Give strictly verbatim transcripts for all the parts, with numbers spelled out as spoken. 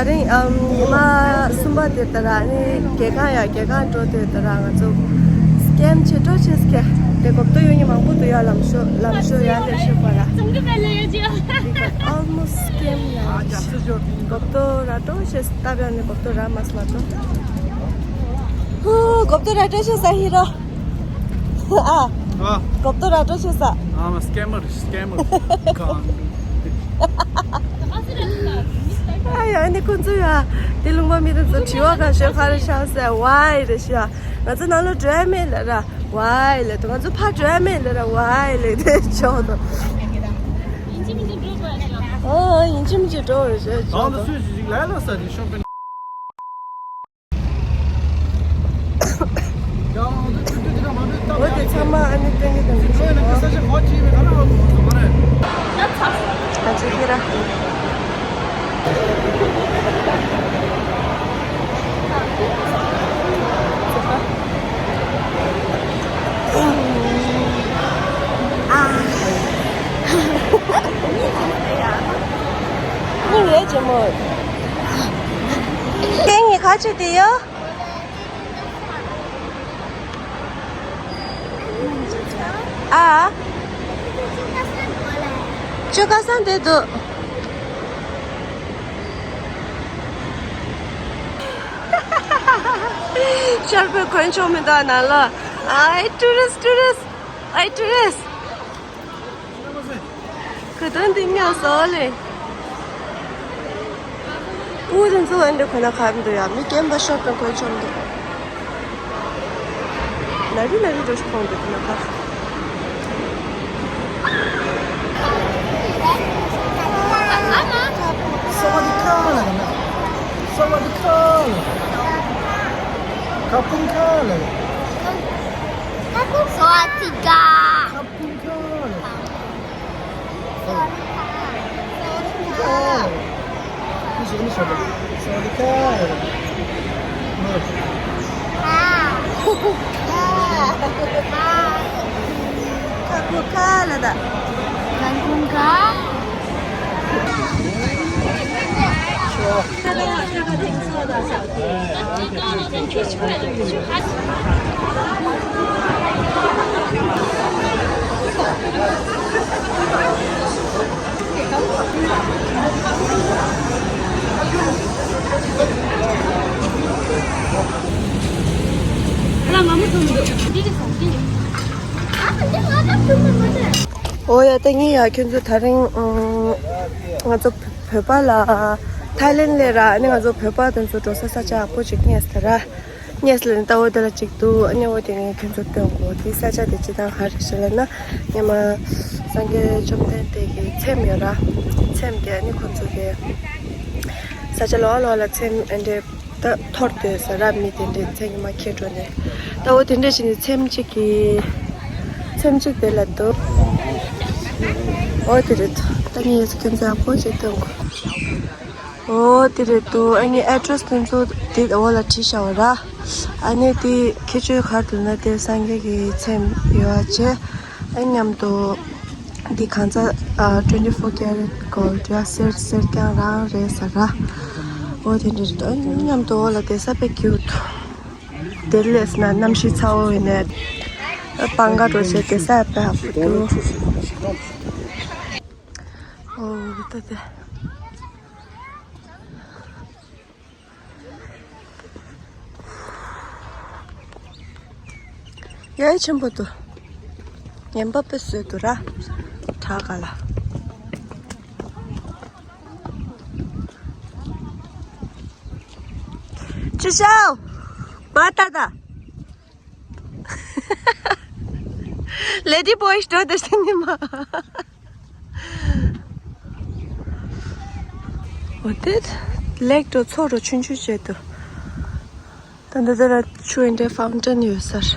དེ་རིང་ཨམ་ཉི་མ་གསུམ་པ་དེ་ལྟར་ཨ་ནི་རྒྱལ་ཁང་ཡ་རྒྱལ་ཁང་འགྲོ་དེ་ལྟར་ང་ཚོ་སི་ཀེམ་བྱེད་འགྲོ་ཆེ་སི་ཀེ་དེ་གོབ་ཏོ་ཡོད་ཉི་མང་པོ་འདུག་ཡ། ལམ་ཤོ་ལམ་ཤོ་ཡ་ལས་ཤོ་པ་ལ་almost scam ཡ་གོབ་ཏོ་ར་འགྲོ་ཆེ་སི་ཏ་བ་ནི་གོབ་ཏོ་ར་མ་སི་མ་ཏོ་ཧུ་གོབ་ཏོ་ར་འགྲོ་ཆེ་ས་ཧི་རོ། ཨ། ཨ། གོབ་ཏོ་ར་འགྲོ་ཆེ་ས། ཨ་མ་སི་ཀེམ་མར་སི་ཀེམ་མར་གང་། ཨ་ཡ་ནི་ཁོང་ཚོ་ཡ་དེ་ལུང་པ་མི་དེ་ཚོ་དྲི་བ་ག་ཤོད་ཁ་རེ་ཤག་ཟེར་ཝའི་རེ་ཤག་ང་ཚོ་ནང་ལོ་འགྲོ་ཡ་མེད་ལ་ར་ཝའི་ལེ་དོ། ང་ཚོ་ཕ་འགྲོ་ཡ་མེད་ལ་ར་ཝའི་ལེ་དེ་ཆོག་དོ། ཨ་ཡིན་གཅིག་མིན་གཅིག་འགྲོ་བ་ཤག་ཨ་ཡིན་གཅིག་མིན་གཅིག་འགྲོ་བ་ཤག་ཆོག་དོ། འོ་དེ་ཚང་མ་ཨ་ནི་སྟོན་གྱི་དང་། ཨ་ཅེ་ཁྱེད་ར། སྙིང་རེ་རྗེ་མོ། སྐད་ངེས་ཁ་ཆུ་དེ་ཡོ། ཨ། ཅོ་ཁ་སང་དེ་འདུག་ཤར་པའི་གོན་ཆོག་མི་འདུག་ནང་ལོ། ཨའི་ཊུ་རི་སི་ཊུ་རི་སི་ཨའི་ཊུ་རི་སི། ག་དོན་འདི་སྙོག་སོ་ལེ། ཨུ་རིན་ཚོ་ཨན་འདྲ་ཁོ་ན་ཁར་འདུག་ཡ། མི་རྒན་པ་ཤོར་དང་གོས་ཆོམ་འདུག་ན་རི་ན་རི་འགྲོ་ཤོག་ཁོང་འདུག་ཁོ་ན་ཁར།สวัสดีค่ะ สวัสดีค่ะ ขอบคุณค่ะ ขอบคุณค่ะ ขอบคุณค่ะ สวัสดีค่ะ สวัสดีค่ะ สวัสดีค่ะ ค่ะ ค่ะ ขอบคุณค่ะ ขอบคุณค่ะ ขอบคุณค่ะ ཨོ་ཡ། ད་ངས་ཡ་ཁྱོད་ཚོ་དེ་རིང་ང་ཚོ་བོད་པ་ལ་ཐའི་ལེན་ལས་ར་ཨ་ནི་ང་ཚོ་བོད་པ་དེ་ཚོ་འགྲོ་ས་ས་ཆ་ཡག་པོ་ཅིག་རྙེད་ཟེར་ར། རྙེད་ལ་ནི་ལྟ་བ་དེ་ལ་གཅིག་འདུག་ཨ་ནི་འོ་དེ་ངས་ཁྱོད་ཚོར་སྟོན་དགོས། དེའི་ས་ཆ་དེ་སྤྱི་བཏང་ག་རེ་ཞིག་ལབ་ན། སྔོན་མ་སངས་རྒྱས་བཅོམ་ལྡན་འདས་ཀྱི་ཚེམས་ཡོད་ར། ཚེམས་དེ་ཨ་ནི་ཁོང་ཚོ་གི་ས་ཆ་ལོགས་ལོགས་ལ་ཚེམས་ཨ་འདྲས་ད་འཐོར་སྡོད་ས་ར། མི་དེ་འདྲས་ཚེ་ཉི་མ་འཁྱེར་འགྲོ་ནས་ད་འོ་དེ་འདྲས་བྱས་ནས་ཚེམས་གཅིག་གི་ཚེམས་གཅིག་དེ་ལ་འདུག་འོ་དེ་རེད། ད་ངས་ཁྱོད་ཚོར་ཡག་པོ་ཅིག་སྟོན་དགོས། ཨོ་དེ་རེད་འདུག་ཨ་ནི་ཨེ་ཌི་རེ་སི་དེ་ཚོ་དེ་འོག་ལ་བྲིས་བཞག་པ་ར། ཨ་ནི་དེ་ཁྱད་ཆོས་ག་རེ་འདུག་ན་དེ་སངས་རྒྱས་ཀྱི་ཚེམས་ཡོད་པ་བྱས། ཨ་མཉམ་དུ་དེ་གང་ཚ་ཨ་twenty four carat gold ཡ་གསེར་གསེར་རྐྱང་རང་རེད་ཟེར་ར། ཨོ་དེ་འདྲ་རེད་འདུག་ཨ་ནི་མཉམ་དུ་འོག་ལ་བསྡད་ས་དཔེ་ཀིའུ་ཊི། དེ་ལས་ན་གནམ་གཤིས་ཚ་བོ་ཡིན་ནས་སྤང་ཁ་འགྲོ་བྱས་བསྡད་ས་དཔེ་ཡག་པོ་འདུག་ཨོ་ད་དེ། ཡ་ཆེན་པོ་འདུག་ངན་པ་དཔེ་བཟོས་འདུག་ར། བྲག་ག་ལ། ཅི་ཤའོ། མ་ཏ་ཏ། ལེ་ཌི་བོའི་འགྲོ་དེ་ཤི་ནི་མ། འོ་དེ་ལེགས་འགྲོ་ཚོགས་འགྲོ་ཆུང་ཆུང་བྱས་འདུག་ད་འདི་ལྟར་ཆུ་འདྲའི་ཕའུན་ཊེན་ཡོད་སར།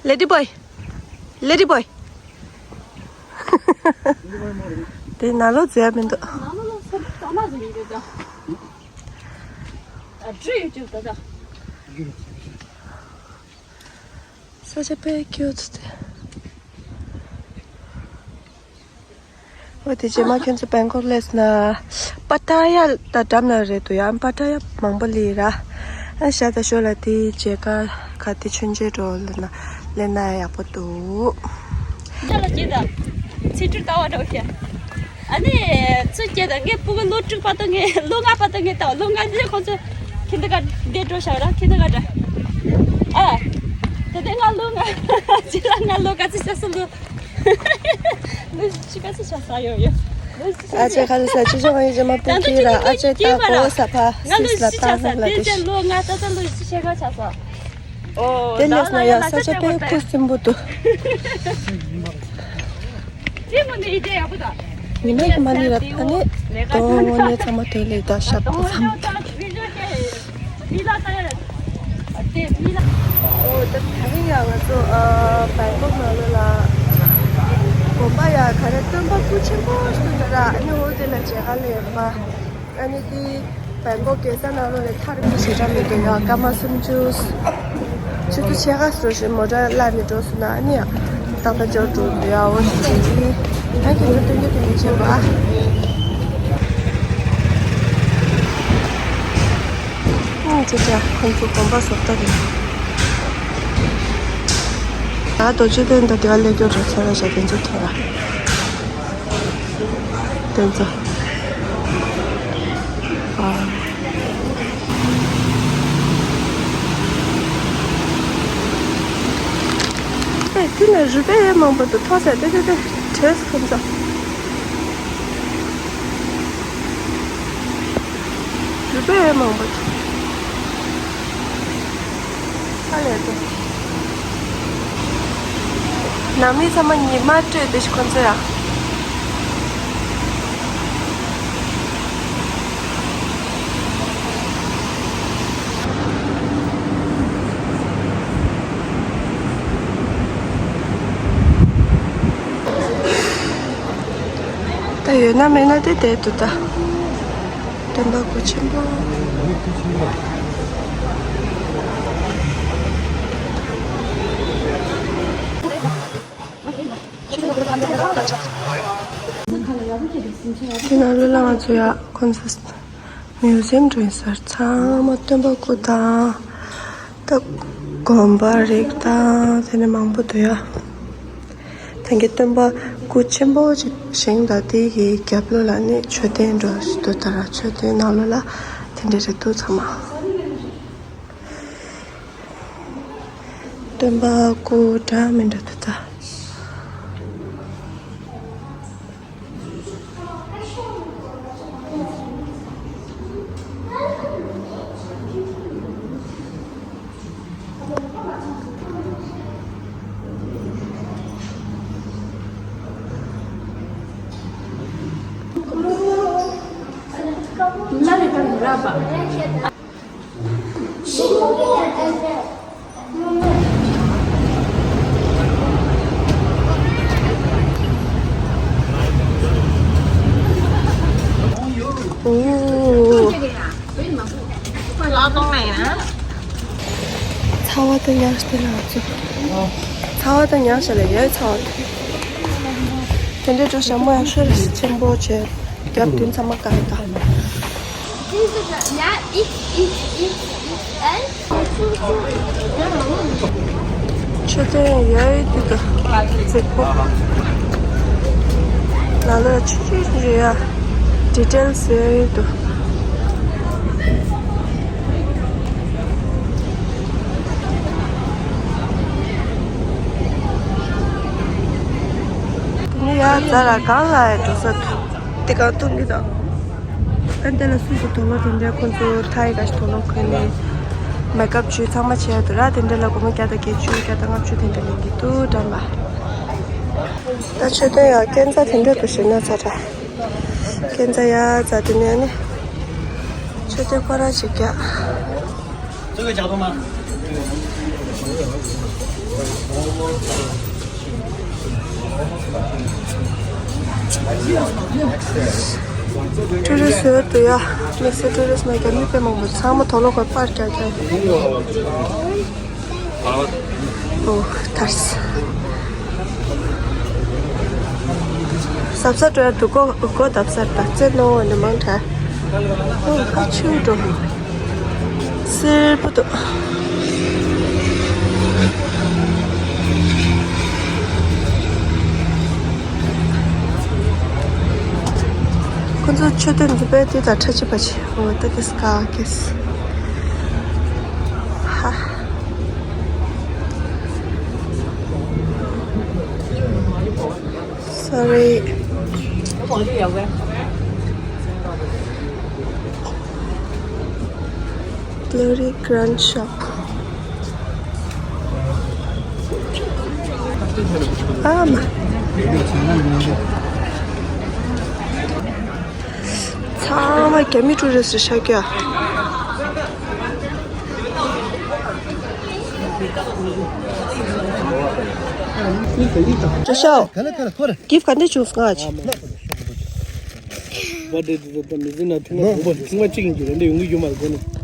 ལེ་ཌི་བོའི། ལེ་ཌི་བོའི། དེ་ནང་ལོགས་འཛུལ་ཡ་མི་འདུག་ས་ཆ་དཔེ་ཁྱིའུ་ཊི་དེ། འོ་དེ་རྗེས་མ་ཁྱོད་ཚོ་བེང་ཀོག་སླེབས་ན་པ་ཏཱ་ཡ་ད་འགྲམ་ན་རེད་འདུག་ཡ། པ་ཏཱ་ཡ་མང་པོ་སླེབས་ར། ཨ་ཤ་ད་ཤོ་ལ་དེ་མཇལ་ཁ་ག་དེ་མཆོད་མཇལ་འགྲོ་ལ་ན་སླེབས་ན་ཡག་པོ་འདུག་ད་ལ་སྐྱེས་དང་། ཚིག་འབྲུ་ལྟ་བ་འགྲོ་ཤ། ཨ་ནི་ཚུར་སྐྱེས་དང་། ངའི་སྤུ་གུ་ལོ་དྲུག་བར་དུ་ངས་ལོ་ལྔ་བར་དུ་ངས་ལྟ་བ། ལོ་ལྔ་རྗེས་ཁོང་ཚོ་ཁིན་ཏི་ག་འདས་འགྲོ་ཤག་ར། ཁིན་ཏི་ག་འདྲ། ཨ་ད་ལྟ་ང་ལོ་ལྔ་རྗེས་ལ་ང་ལོ་ག་ཚོད་ཆགས་སོང་། ལོ་ལོ་བཞི་ག་ཚོད་ཆགས་སོང་། ཡོ་ཡོ། ལོ་བཞི་ཆགས་ཨ་ཅེ་ཁ་ལ་ས་ཅི་ཅོ་ང་ཡི་ཅེ་མ་པུ་ཁི་ར། ཨ་ཅེ་ད་གོ་ས་ཕ་ང་ལོ་སིས་ལ་བཞི་ཆགས་ཏང་སོང་། ལ་དེ་དེ་ལོ་ལྔ་ད་ལྟ་ལོ་བཞི་ཆགས་ཆགས་སོང་། ཨོ་དེ་ལས་ན་ཡ་ས་ཆ་དཔེ་ཁུ་སིམ་པོ་འདུག་ཉི་མ་གི་མ་ནི་ར་ད་ནི་དོ་ངོ་ནས་ཚང་མ་དོན་ལས་ད་ཤ་པོ་ཚང་མ་དོན་ལས། ཨོ་ད་ད་རིང་ཡ་ང་ཚོ་ཨ་བེང་ཀོག་ནང་ལོགས་ལ་དགོན་པ་ཡ་ག་རེ་སྟོན་པ་སྐུ་ཆེན་པོ་ཞིག་འདུག་ར། ཨ་ནི་འོ་དེ་ལ་མཇལ་ཁ་ལ་ཡོད་པ། ཨ་ནི་དེ་བེང་ཀོག་རྒྱལ་ས་ནང་ལོགས་ལ་ཐག་རིང་པོ་ཞེ་དྲག་མི་འདུག་ཡ། སྐར་མ་སུམ་ཅུ། ཆུ་ཚོད་ཕྱེད་ཀ་ཙམ་ཞིག་མོ་ཊ་བླངས་ནས་འགྲོ་སོང་ན་ཨ་ནི་ཡ་ཏག་ཏག་འབྱོར་འགྲོ་འདུག་ཡ། འོ་དེ་ད་ཁྱེད་ཚོ་སྟོན་རྒྱུ་དེ་འདྲ་བྱེད་པ། ཨང་ཅི་ཅི་ཁོང་ཚོ་དགོན་པ་བཟོ་ལྟ་རེད། ད་རྡོ་རྗེ་གདན་དང་དེ་བ་སླེབས་རྒྱུ་རེད། ཚོ་ར་ཞག་དེ་ཚོ་ཐོ་ར། དེ་ཚོ། ཨ། ཨེ་དེ་ནས་རུས་སྦལ་མང་པོ་འདུག་ཐོག་ས་དེ་དེ་དེ་བྲེས་ཁོང་ཚོ། རུས་སྦལ་མང་པོ་འདུག་ཨ་ལས་དེ། ནང་མི་ཚང་མ་ཉི་མ་སྤྲོས་དེ་ཁོང་ཚོ་ཡ། ད་ཡོད་ན་མེད་ན་དེ་བསྡད་འདུག་ད། སྟོན་པ་སྐུ་ཆེན་པོ། དེ་ནང་ལོགས་ལ་ང་ཚོ་ཡ་ཁོང་ཚོ་མིའུ་ཛིམ་འགྲོ་ཡིན་ཟེར། ཚང་མ་སྟོན་པ་སྐུ་དང་། ད་དགོན་པ་རིགས་དང་དེ་ནས་མང་པོ་འདུག་ཡ། ད་གིན་སྟོན་པ་སྐུ་ཆེན་པོ་ཅིག་བཞེངས་དང་དེ་གི་རྒྱབ་ལོགས་ལ་ནི་མཆོད་རྟེན་འདྲ་ཞིག་འདུག་ད་ར་མཆོད་རྟེན་ནང་ལོགས་ལ་དེ་འདྲ་རེད་འདུག་ཚང་མ། སྟོན་པ་སྐུ་འདྲ་མི་འདྲ་འདུག་ད། ཚ་བ་དང་ཉག་ཤ་དེ་ལ་ཚུ། ཚ་བ་དང་ཉག་ཤ་ལ་ཡོད་ཚ་བ་དང་། དེ་འདྲའི་འགྲོ་ཞྭ་མོ་ཡང་ཤོར་ཆེན་པོ་བྱས། རྒྱབ་མདུན་ཚང་མ་བཀག་ཡོད་ད། མཆོད་རྟེན་ཡོད་དུས་ད་རྫིག་པོ། ལ་ལ་ཆུ་ཆུ་ཆུ་ཡ་ཌི་ཊེལ་སི་ཡོད་དུ། དེ་ནས་ཡ་རྫ་ལ་གང་ལ་ཡ་འགྲོ་ས་འདུག་དེ་གང་ཐུག་གི་དང་། ཨ་འདི་ལ་སུ་ཞིག་དུག་ལོག་དེ་འདྲ་ཁོང་ཚོ་ཐའི་ག་ཞིག་དུག་ལོག་གོན་ནས་མེག་ཨབ་བྱས་ཚང་མ་བྱས་འདུག་ར། དེ་འདྲ་ལ་སྒོར་མོ་བརྒྱ་དང་བརྒྱད་ཅུ་བརྒྱ་དང་ལྔ་བཅུ་དེ་འདྲ་ལེན་གྱི་འདུག་འགྲམ་ལ། ད་མཆོད་རྟེན་ཡང་སྐས་འཛེག་དེ་འདྲ་འདུག་ཞེ་ན་ཚ་དྲ། སྐས་འཛེག་ཡ་ཛ་དེ་ནས་ནི་མཆོད་རྟེན་ཁོ་ར་ཞིག་རྒྱག་ཊུ་རི་སི་ཡོད་དུ་ཡ། དམིགས་བསལ་ཊུ་རི་སི་མ་རྒྱ་མི་དཔེ་མང་པོ་ཚང་མ་དུག་ལོག་གོན་པར་རྒྱག་རྒྱག་ཨོ་ཐར་སོང་། ཟབ་ས་འགྲོ་ཡ་འདུག་གོ། གོ་འདབ་སར་ད་རྩེ་ནོ་ནི་མང་དྲགས། ཨོ་ཁ་ཆུ་འགྲོ། སེར་པོ་འདུག། ཁོ་ཚོ་མཆོད་རྟེན་འདི་པའི་དུས་དང་ཁྲ་ཆིབ་པ་ཆེ། ཨོ་ད་དེ་སྐ་གེས། ཧ། Sorry. Glory Grand Shop. ཨ་མ། ཚང་མ་རྒྱ་མི་ཊུ་རི་སི་ཊི་ཤར་རྒྱུ་ཨ། ཀྲུ་ཤའོ། ག་ལེ་ག་ལེ་ཁོ་རེ། གིཕ་ག་འདྲ་བྱུང་སོང་ཨ་ཅི། བ་དེ་དེ་དེ་མི་ཟིན་ན་ཐུང་མ་བུ་བ་ཐུང་མ་གཅིག་ཡིན་གྱི་རེད་འདི་ཡོང་གི་ཡོད་མ་རེད་གོ་ནི།